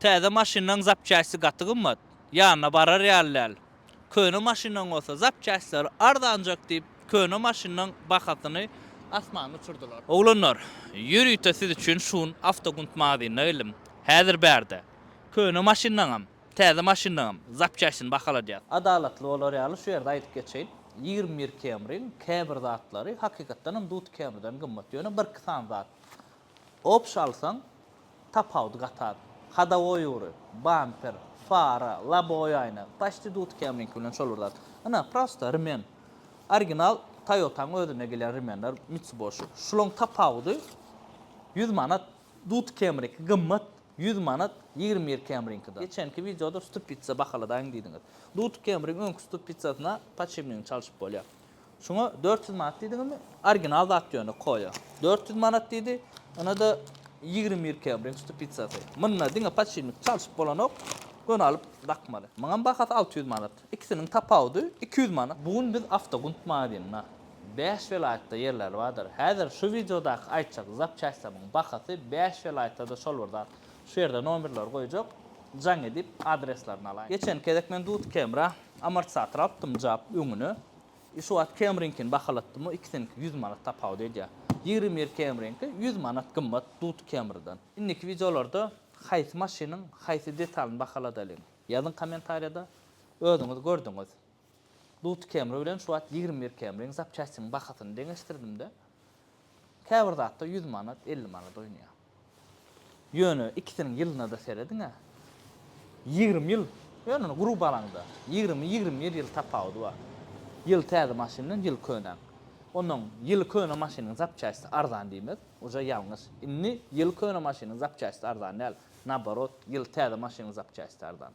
Täze maşynlaň zapçasty gaty gymmat. Ýanyna barar ýaly däl. Köne maşynlaň bolsa zapçastlary arzanjak diýip, köne maşynlaň bahasyny asmana uçurdylar. Oglanlar, ýörite siz üçin şu gün Awtogunt magazynyna geldim. Häzir bärde. Köne maşynlaňam, täze maşynlaňam zapçastyny bahaladýas. Adalatly bolar ýaly şu ýerde aýdyp geçeýin. 21 Camry-iň käbir zatlary hakykatdanam Dut Camry-den gymmat. Ýöne birki sany zat. Obş alsaň, tapawudy gaty az. Hodowoý ugry, bamper, fara, lobowoý aýna, paçti Dut Camry-iňki bilen şol bir zat. Ynha, prosta remen. Original Toyota-nyň özünde gelýän remenler Mitsuboshi. Şulaň tapawudy 100 manat. Dut Camry-ki gymmat, 100 manat 21 Camry-iňkiden. Geçenki wideoda stupitsa bahaladaýyň diýdiňiz. Dut Camry-iň öňki stupitsasyna podşipnigini çalşyp bolýar. Şuňa 400 manat diýdiňizmi? Original zat ýöne koýa. 400 manat diýdi. Ynada 21 Camry-iň stupitsasy. Munda diňe podşipnik çalşyp bolanok, göni alyp dakmaly. Muňam bahasy 600 manat. Ikisiniň tapawudy 200 manat. Bu gün biz Awtogunt magazynda. Bäş welaýatda ýerleri bardyr. Häzir şu wideodaky aýtjak zapçastlarymyň bahasy bäş welaýatda-da şol bir zat. Şu ýerde nomerleri goýjak, jaň edip adreslerini alaýyň. Geçenki gezek men Dut Camry amortizator alypdym jap öňüne. I şu wagt Camry-iňkini bahalatdym o ikisiniňki 100 manat tapawut edýär. 21 Camry-iňki 100 manat gymmat Dut Camry-dan. Indiki wideolarda haýsy maşynyň haýsy detalyny bahaladalyň? Ýazyň kommentariýada. Özüňiz gördüňiz. Dut Camry bilen şu wagt 21 Camry-iň zapçastiniň bahasyny deňeşdirdimde, käbir zatda 100 manat, 50 manat oýnaýar. Ýöne ikisiniň ýylyna-da serediň-ä. 20 ýyl, ýöne ony gruby alaňda, 20-21 ýyl tapawudy bar. Ýyl täze maşyn bilen ýyl könäň. Onnoň ýyly köne maşynyň zapçasty arzan diýmez, uje ýalňyş. Indi ýyly köne maşynyň zapçasty arzan däl, naborot, ýyly täze maşynyň zapçasty arzan.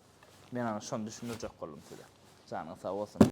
Men ana şony düşündirjek boldum size. Janyňyz sag bolsun.